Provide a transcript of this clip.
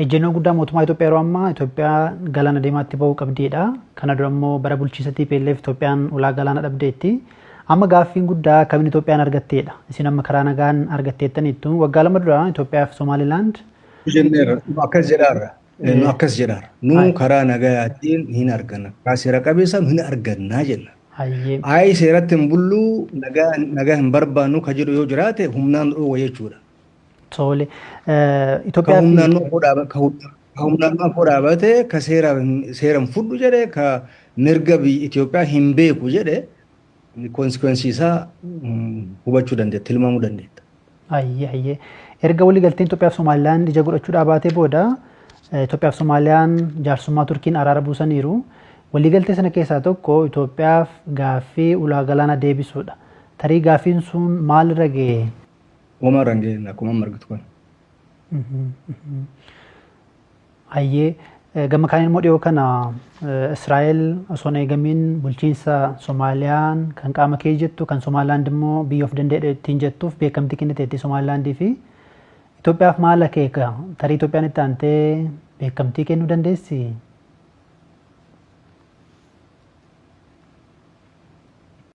Ejjennoo guddaa mootummaa Itoophiyaa yeroo ammaa Itoophiyaa galaana diimaatti ba'uu qabdiidha. Kana dura immoo bara bulchiinsa TPLF Itoophiyaan ulaa galaana dhabdeetti. Amma gaaffiin guddaa akkamiin Itoophiyaan argatteedha. Isin amma karaa nagaan argatteettaniittu. Waggaa 2 dura Itoophiyaa fi Somaalilaand Jenneerra. Nu akkas jedhaarra. Nu akkas jedhaarra. Nu karaa nagayaatiin hin arganna. Karaa seera qabeessaan hin argannaa jenna. Ayi seeratti hin bulluu, nagaa nagaa hin barbaannu ka jedhu yoo jiraate humnaan nu dhoowwa jechuudha. Tole. Ka Itoophiyaa fi humnaan nu afoo dhaaba ka humnaan nu afoo dhaabate, ka seera seera hin fudhu jedhe, ka mirga biyya Itoophiyaa hin beeku jedhe, konsikwensii isaa hubachuu dandeetta, tilmaamuu dandeetta. Hayyee hayyee. Erga waliigalteen Itoophiyaa fi Somaalilaand ija godhachuu dhaabaatee booda Itoophiyaa fi Somaaliyaan jaarsummaa Turkiin araara buusaniiru. Waliigaltee sana keessaa tokko Itoophiyaaf gaaffii ulaa galaanaa deebisuudha. Tarii gaaffiin sun maalirra ga'e? Homaa irra hin geenye akkuma amma argitu kana. Hayyee, gama kaaniin immoo dhiyoo kana Israa'el osoo hin eegamiin bulchiinsa Somaaliyaan kan qaama kee jettu, kan Somaalilaand immoo biyya of danda'e ittiin jettuuf beekamtii kenniteetti Somaalilaandii fi Itoophiyaaf maal akeeka? Tarii Itoophiyaan itti aantee beekamtii kennuu dandeessi?